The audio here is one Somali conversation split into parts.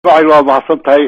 Ismaaciil, waa mahadsan tahay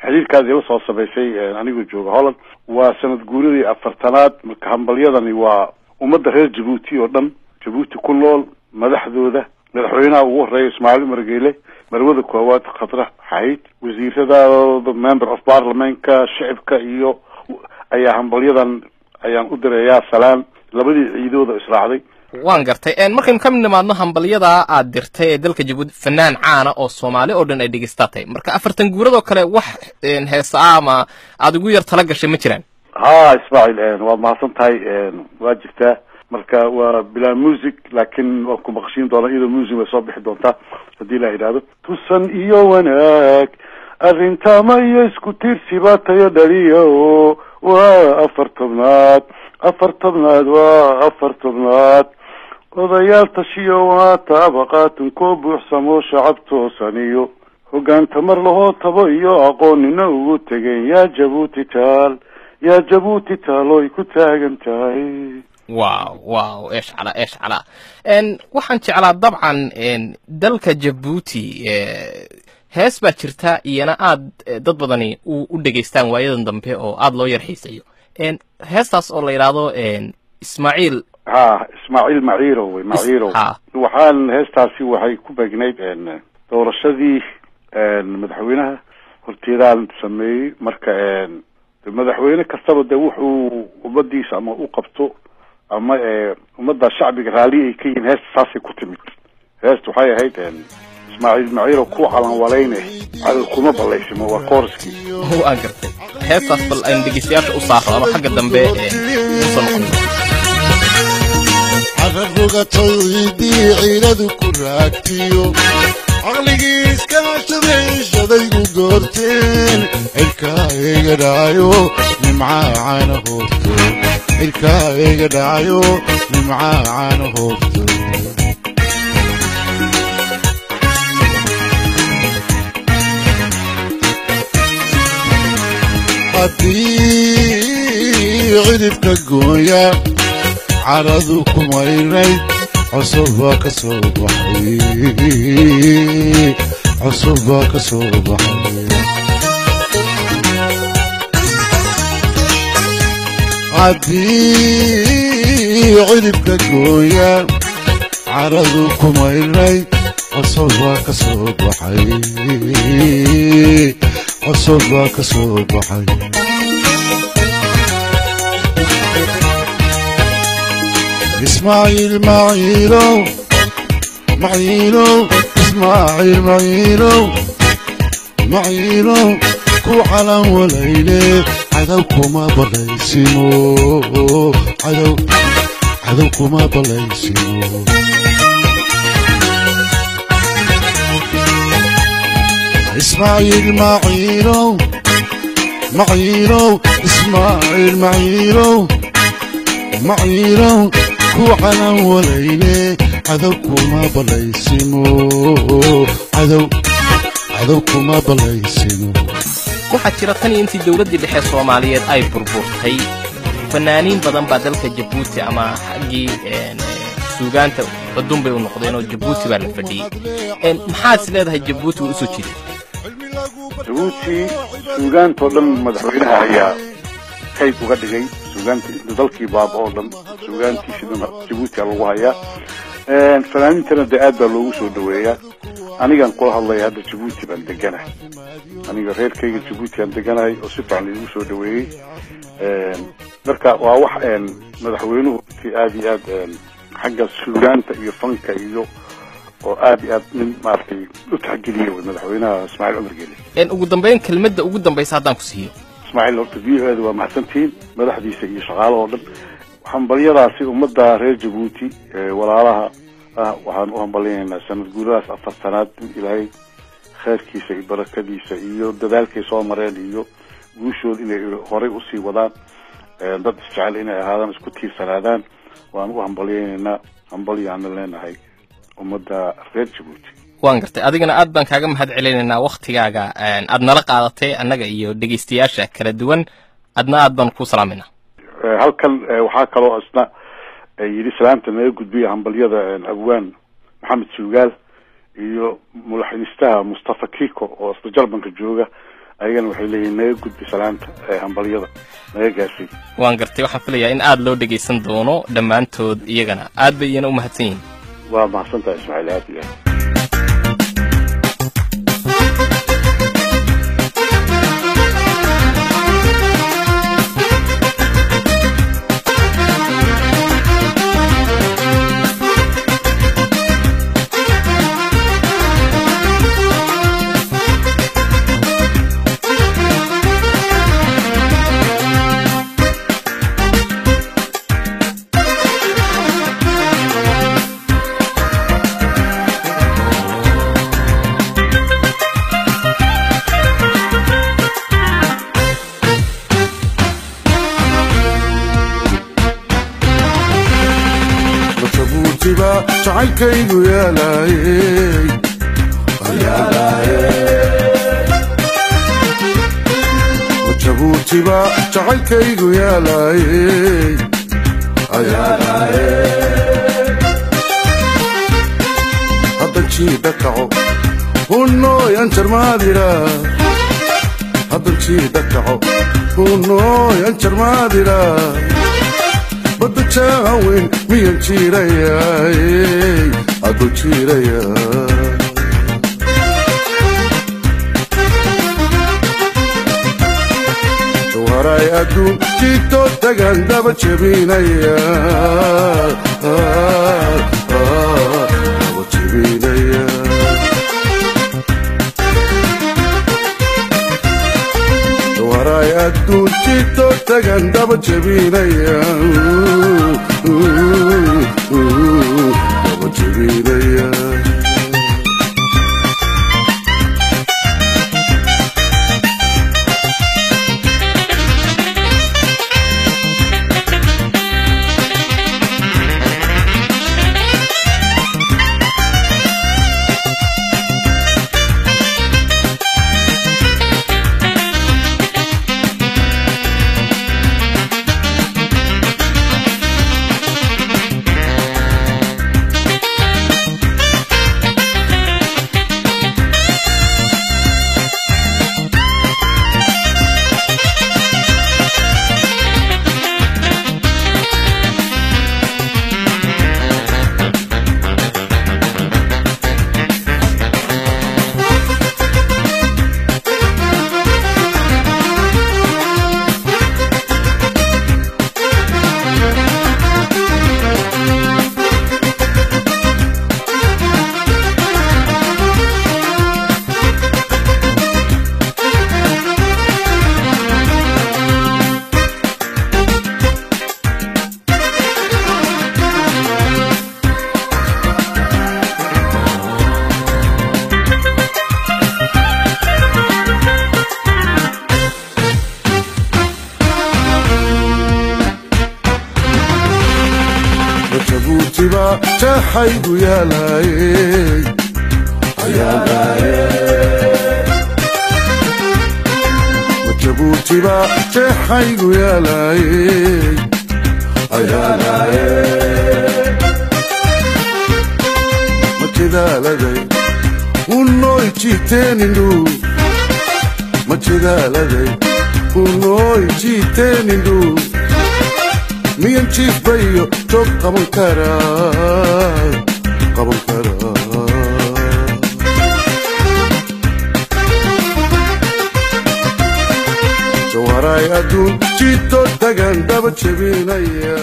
xiriirkaad ila soo samaysay anigoo jooga Holland. Waa sanad guuradii 40aad. Marka hambalyadani waa ummadda reer Jabuuti oo dhan, Jabuuti ku nool, madaxdooda, madaxweynaha ugu horeeya Ismaaciil Cumar Geele, marwada koowaad Khadra Xayd, wasiirada, member of parliamentka, shicibka iyo ayaa hambalyadan ayaan u direeyaa salaan labadii ciidooda israacday. Waan gartay. Markaynu ka mid nimaadno hambalyadaa aad dirtay ee dalka Jabuuti, fanaan caana oo Soomaali oo dhan ay dhegeystaa tahay. Marka 40 guuradoo kale wax heesa ah ama aad ugu yar tala gashay ma jiraan? Ha, Ismaaciil, waad mahadsan tahay. Waa jirtaa. Marka waa bilaa music, laakiin waan ku maqashiin doonaa iyadoo music way soo bixi doontaa haddii la yidhaahdo. Tusan iyo wanaag arrintama iyo isku tiirsiba tayo dhaliya o waa 40aad, 40aad, waa 40aad. Odayaal tashiyo waa taabaqaatin koo buuxsamo, shacab toosaniyo hoggaan tamar lahoo tabo iyo aqoonina ugu tegeen. Yaa Jabuuti taal, yaa Jabuuti taal oy ku taagan tahay. Wow, eesh cala, eesh cala. Waxaan jeclaa dabcan dalka Jabuuti hees baa jirta iyana aad dad badani u dhegaystaan waayadan dambe oo aad loo yar xiisayo, heestaas oo la yidhaahdo Ismaaciil. Ha, Ismaaciil Maciiro wey, Maciiro. Waxaan heestaasi waxay ku beegnayd doorashadii madaxweynaha horteedaan sameeyey. Marka madaxweyne kastaba de wuxuu ummadiisa ama u qabto ama ummadda shacbiga raalli ay ka yihiin, heesta saasay ku timid. Heesta waxay ahayd "Ismaaciil Maciiro ku calan walayne, cadow kuma ballaysimo", waa kooriskii. Waan gartay. Heestaas bal aynu dhegeystayaasha u saaro ama xagga dambe usoo noqon. Cararrugatay ciiladu ku raagtiyo caqligii iskaashaday shadaygu goorteen, cirkaa iga dhacayo nimcaa caana hoorto, cirkaa iga dhacayo nimcaa caana hoorto. Haddii cidhibka goonya caradu ku mayrnayd, cusub baa ka soo baxay, cusub baa ka soo baxay. Haddii cidhibka goonya caradu ku mayrnayd, cusub baa ka soo baxay, cusub baa ka soo baxay. Ismaaciil Maciilow, Maciilow, Ismaaciil Maciilow, Maciilow ku calan walayne, cadow kuma balaysimo, cadow, cadow kuma balaysimo. Ismaaciil Maciilow, Maciilow, Ismaaciil Maciilow, Maciilow ku calan walayne, cadow kuma balaysimo, cadow, cadow kuma balaysimo. Waxaa jira tan iyo intii dowladdii dhexe Soomaaliyeed ay burburtay, fanaaniin badan baa dalka Jabuuti ama xaggii suugaanta cudun bay u noqdeen oo Jabuuti baa la fadhiyey. Maxaad is leedahay Jabuuti way usoo jiiday? Jabuuti suugaantoo dhan madaxweynaha ayaa kayd uga dhigay. Suugaanta inta dalkii baaba oo dhan suugaantiisidana Jabuuti aa lagu hayaa. Fanaaniintana dee aad baa loogu soo dhaweeyaa. Anigan kula hadlaya hadda Jabuuti baan deganahay, aniga reerkayga Jabuuti aan deganahay oo si fiican laigu soo dhaweeyey. Marka waa wax madaxweynuhu aad iyo aad xagga suugaanta iyo fanka iyo oo aad iyo aad nin maaragtay u taxgeliya wey madaxweynaha Ismaaciil Cumar Geele. Ugu dambeyn, kelmadda ugu dambaysa haddaan ku siiyo. Ismaaciil, horta VO da waa mahadsantihiin, madaxdiisa iyo shaqaalaha oo dhan. Hambalyadaasi ummadda reer Jabuuti walaalaha ah waxaan u hambalyanaynaa sanad guuradaas 40aad, in Ilaahay kheyrkiisa iyo barakadiisa iyo dadaalkay soo mareen iyo guushooda inay horay usii wadaan, dad isjecel inay ahaadaan, isku tiirsanaadaan. Waan u hambalyaynaynaa, hambalyaana leenahay ummadda reer Jabuuti. Waan gartay. Adigana aad baan kaaga mahad celinaynaa waktigaaga aad nala qaadatay annaga iyo dhegeystayaasha kala duwan. Adna aad baan kuu salaamaynaa. Halkan waxaa kaloo isna yidhi salaamta naga gudbiya hambalyada abwaan Maxamed Suugaal. Iyo mulaxinistaha Mustafa Kiko oo isla Jarmanka jooga, ayagana waxay leeyihiin naga gudbi salaanta ee hambalyada naga gaarsiiy. Waan gartay, waxaan filayaa in aada loo dhegaysan doono dhammaantood, iyagana aad bay iyana u mahadsan yihiin. Waa mahadsantahay Ismaaciil, aad iyo aad. Jabuutiba jacaylkaygu yaalayey, Jabuutiba jacaylkaygu yaalayey. Haddan jiida kaco hunooyan jarmaadira, haddan jiida kaco hunooyan jarmaadira, badda jaaweyn miyan jiirayaay aduu jiiraya. Jawharay adduun jito tagan daba jebinaya, daba jebinaya. Jawharay adduun jito tagan daba jebinaya, daba jebinaya. Jabuutiba jeexaygu yaalayey, Jabuutiba jeexaygu yaalayey. Majidaaladay unooy jiiteenindhu, majidaaladay unooy jiiteenindhu, miyan jiifbayo joog qaban karaa, qaban karaa. Jawharay adduun jito tagan daba jebinaya.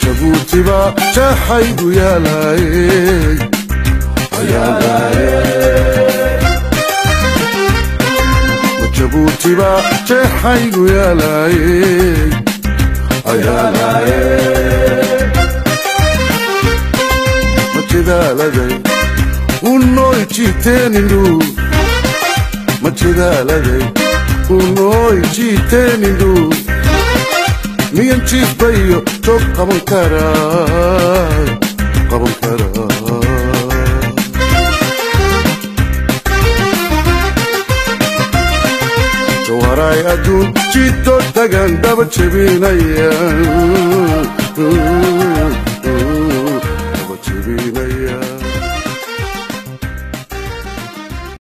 Jabuutiba jeexaygu yaalayey, Jabuutiba jeexaygu yaalayey. Jidaaladay unooy jiiteenindhu, ma jidaaladay unooy jiiteenindhu, miyan jiifbayo joog qaban karaa, qaban karaa? Jawharay adduun jito tagan daba jebinaya.